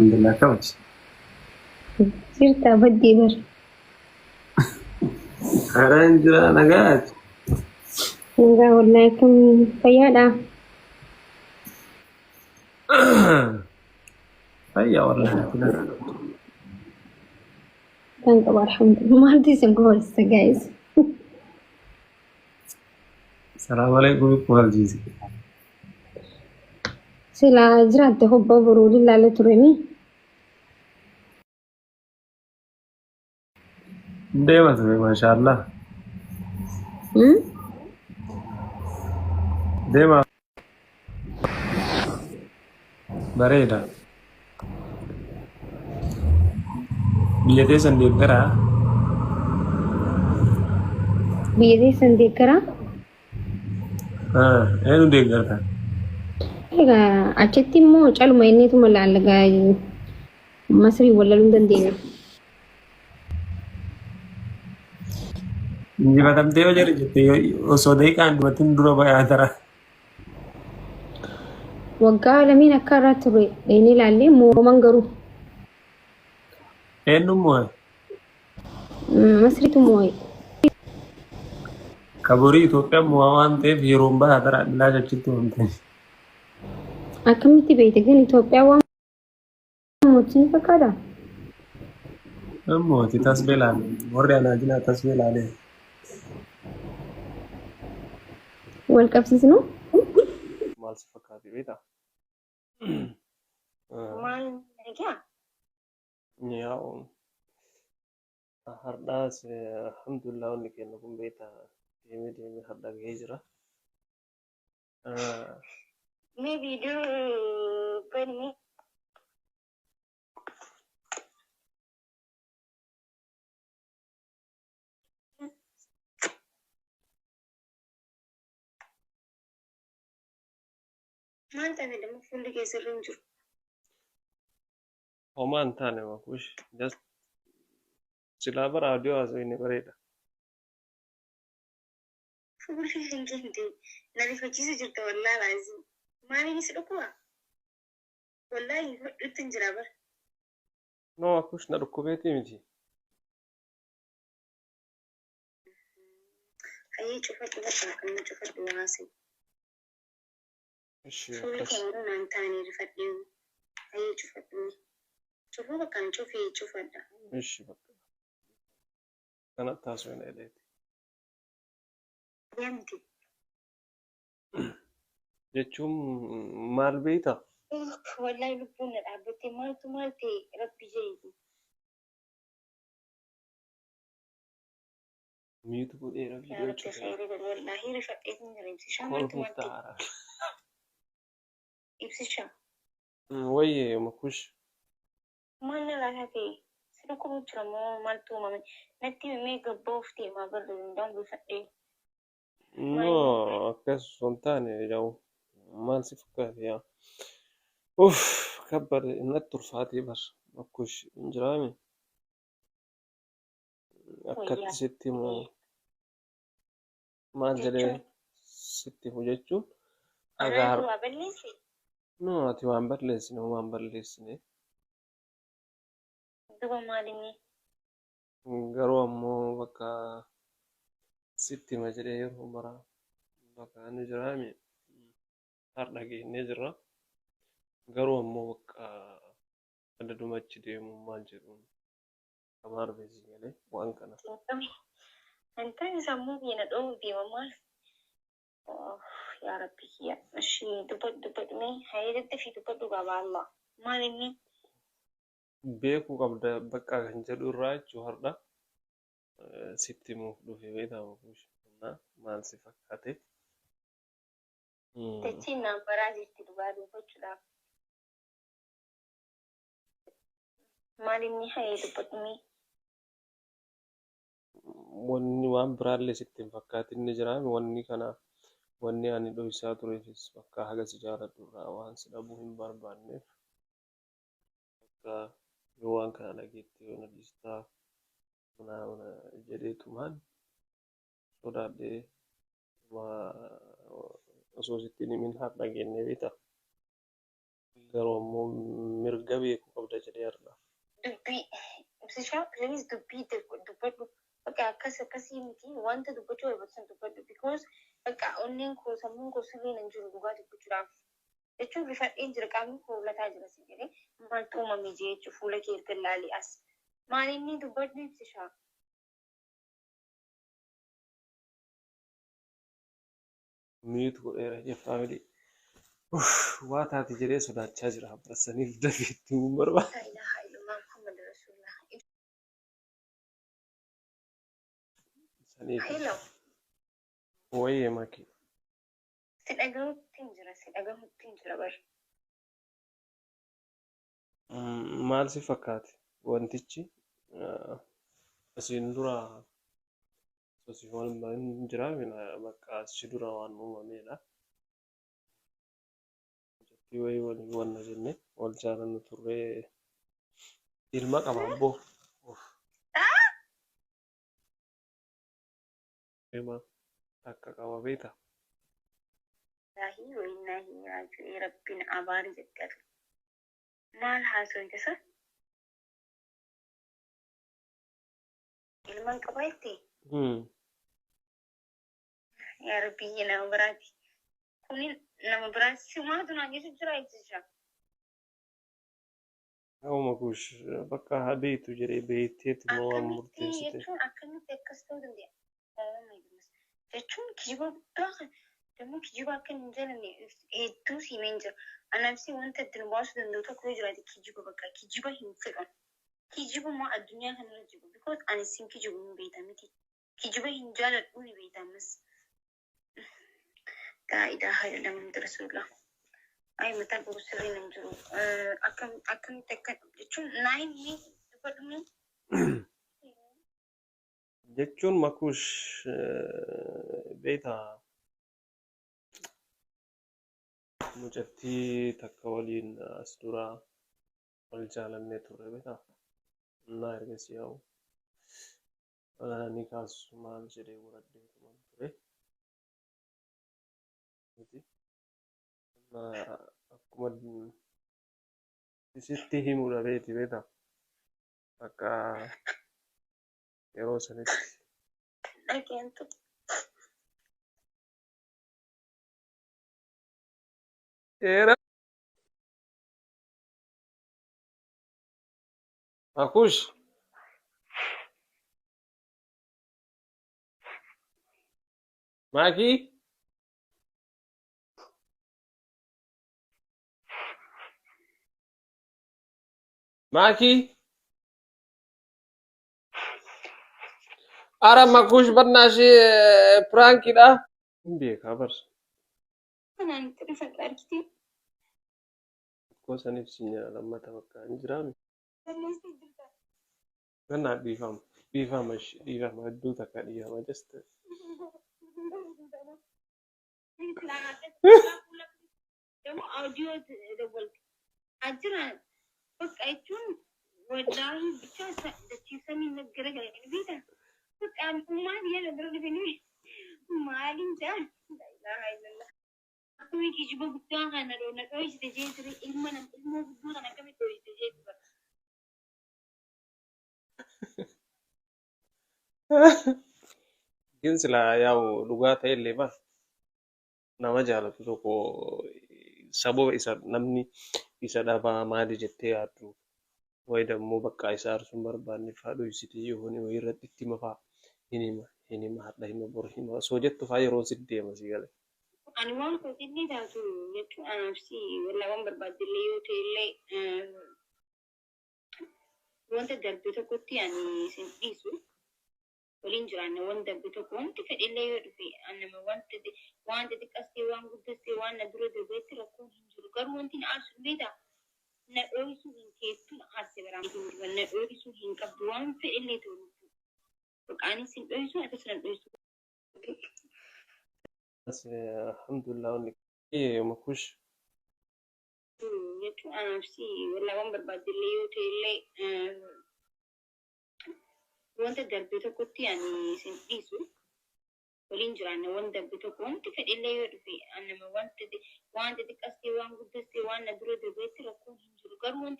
Alhamdulillah akkamitti? Jirta baddee bar. Karaan jira nagaati. Nagaa wallahi akkam fayyaadha. Fayyaa wallahi. Kan qaba alhamdulillah. Maaltu isin goolchisa guys? Salaamu alaikum maal jiisi. Silaa jiraatte hobba boruu lillaale turemi. Deema ture maashaallah. Hmm? Deema bareeda. Biyya teessan deeggaraa. Biyya teessan deeggaraa? Eenyu deeggarta? Egaa achitti immoo caluma inniituma laalla gaa Masrii wallaluu hin dandeenyu. Injifatamtee yoo jedhe jette osoo daqiiqaan dubatin dura bayaa tara. Waggaa lameen akka irraa ture inni ilaallee mooman garuu Eenyuun moo'e? Masriitu moo'e. Kaborii Itoophiyaan moo'aa waan ta'eef yeroon bahaa tara bilaash achitti waamtee. Akkamitti beekte gan Itoophiyaa waan mootii ni fakkaata? Mooti tasbee laale. Warri anaa jinaa tasbee laale. Wal qabsiisnu? Maal si fakkaate beektaa? Maal nagaa? Yaa'u hardhaas alhamdulillah wanni kennu kun beektaa deemee deemee hardha gahee jira. Mee viidiyoo bani mee. Maal taate damma fuulli kee sirrii hin jiru. Homaa hin taane makuush just silaa bara audio haasofne bareeda. Fuulli hin kente na rifachiisa jirta wallaahi laazim. Maaliin si dhukkuba? Wallaahi hodhutti hin jira bar. No makuush na dhukkubeetii miti. Hayyee cufadhu bakka amma cufadhu waa haasa'u. Ishi Fuulli akkas. kee immoo naan taane rifadhee. Hayyee cufadhu mee. Cufuu bakkaan cufii cufadha. Ishi bakka. Kanatti haasofne jedheeti. Deemti. Jechuun maal beektaa? Wallahi lubbuun na dhaabbattee maaltu maal ta'e rabbi jedhi. Mute godheera Yaa viidiyoo rabbi cufee. khayrii godhi wallahi rifadheetiin jira ibsishaa maaltu Kolfuuf maal ta'e ta'aara. ibsishaa. Wayyee makush. Maal na laataa ta'e si dhukkubuu jira moo maaltu uumame natti himee gabba'uuf deemaa barri danda'u rifadhee. No akkas osoo hin taane yaa'u maal si fakkaate yaa. Uff kabbade natti ulfaatee bar makush hin jiraame. Akkatti sitti himu maal jedhee sitti himu jechuun haga Anaatu har waa balleesse? No ati waan balleessine homaa hin balleessine. Duba maalinni? Garuu ammoo bakka sitti hima jedhee yeroo mara bakka inni jiraame har'a geennee jirra. Garuu ammoo bakka adaduma achi deemu maal jedhuun kamaa dhufe sii galee waan kana. Xiinxami. Intalli sammuu kiyya na dhowwuuf deema maal? Oh, yaa rabbi kiyya. Ishi dubbadhu dubbadhu mee hayee daddafii dubbadhu gaaba Allah. Maal inni? Beekuu qabda bakka kan jedhu irraa jechuu har'a sitti himuuf dhufe beektaa makuush maal si fakkaate. Dachiin naan baraa jirti dhugaa dubbachuudhaaf. Maal inni hayee dubbadhu mee? Wanni waan biraallee sitti hin fakkaatin ni jira. Wanni kana wanni ani dhoysaa tureefis bakka haga si jaaladhu irraa waan si dhabuu hin barbaanneef bakka yoo waan kana dhageette yoo na dhiistaa mana jedheetumaan sodaadhee osoo sitti hin himin har'a geenne beektaa. Garuu ammoo mirga beekuu qabda jedhee har'a. Dubbii ibsishaa, please, dubbii dubbadhu. Bakka akkas akkasii miti, wanta dubbachuu barbaachisan dubbadhu, because bakka onneen koo, sammuun koo sirriin hin jiru dhugaa dubbachuudhaaf. Jechuun rifadheen jira, qaamni koo lataa jira si jedhee maaltu uumame jee jechuun fuula kee erga ilaalee as. Maal inni dubbadhu, ibsishaa? Mute godheera jee family. Waa taate jedhee sodaachaa jira. Saniif dafee itti himuu barbaada. La ilaha illallah Muhammad Rasulullah. Saniif. Hello. Wayyee maki. Si dhagahutti hin jira, si dhagahutti hin jira bar. Maal si fakkaate wantichi asiin dura sosiiwwan hin jira bakka achi dura waan uumamedha. Mucattii wayii waliin wanna jenne wal jaalannu turree, ilma qaba abboo. Ilma takka qaba beektaa? Laahi wayinnaahi raaji'ee, rabbiin abaari jettee ati. Maal haasawite sa? Ilman qaba jettee? Yaa Rabbi, nama biraati. Kuni nama biraati. Simaatu naan jechu jira jecha. Akkuma kush bakka haa beektu jedhee beekteetu immoo waan Akkamitti murteessite. jechuun akkamitti akkas ta'uu danda'a? Oh my goodness. Jechuun kijiba guddaa kan dammoo kijiba akka hin jalanne hedduu siimeen jira. Anaafis wanta ittiin baasuu danda'u tokko yoo jiraate kijiba, bakka kijiba hin fedhan. Kijibuma addunyaa kanarra jiru. Because ani sin kijibu hin beekta miti. Kijiba hin jaaladhu ni beekta ammas. Laa ilaaha illallah Muhammad Rasulullah. Ay, mataa koo sirriin hin jiru. Akkam akkamitti akka jechuun naa himi, dubbadhu mee. Jechuun makuush beektaa, mucattii takka waliin as dura wal jaalannee turre beektaa. Innaa ergasii yaa'u ni kaasu maal jedhee godhadhee ture. Miti. Akkuma sitti himudha beeti beektaa. Bakka yeroo sanitti. Dhageentu. Era. Makush. Maki. Maki. Ara makush barnaashi prankidha. Hin beekaa bar. Kanaan itti rifadha argitee. Rakkoo saniif si lammata bakka hin jiraami. Balleessee jirta. Gannaa dhiifama. Dhiifama ishee dhiifama, hedduu takka dhiifama just. ደግሞ audio dawwaltu. Ajira bakka jechuun wallaahi bicha dachiifsanii garagalan beektaa. Bakka maal yaada bira dhufanii maaliin jaan? La ilaaha illallah. Akkamii kijiba guddaa kana na dhoysite jee ture, ilma nam ilmoo guddoo kana akkamitti dhoysite jee ture. Gin silaa yaa'u dhugaa ta'e illee bar nama jaalatu tokko sababa isa namni isa dhabaa maali jettee yaaddu wayi dammoo bakka isa aarsuun barbaanne fa'aa dhoysitee yoon wayii irratti itti hima fa'aa hin hima hin hima, hadha hima, bor hima osoo jettu fa'aa yeroon sitti deema si gale. Ani waan kootillee taatu jechuun anaaf si wallaa waan barbaaddellee yoo ta'e illee wanta darbe tokkotti ani sin dhiisu, waliin jiraanna. Waan darbe tokko wanti fedhellee yoo dhufe nama wanta waan xixiqqas ta'e waan guddas ta'e waan na dura darbeetti rakkoon hin jiru. Garuu wanti na aarsu beektaa, na dhoksuu hin keettu, na aarse baraan na dhoksuu hin qabdu waan fedhellee ta'u. Maqaanis sin dhoysu, atis na dhoysu. Alhamdulillah wanni makush. Jechuun anaaf si wallaa waan barbaaddellee yoo ta'e illee wanta darbe tokkotti ani sin dhiisu. Waliin jiraanna waan darbe tokko wanti fedhellee yoo dhufe nama wanti waan xixiqqas ta'e waan guddas ta'e waan na dura darbeetti rakkoon hin jiru. Garuu wanti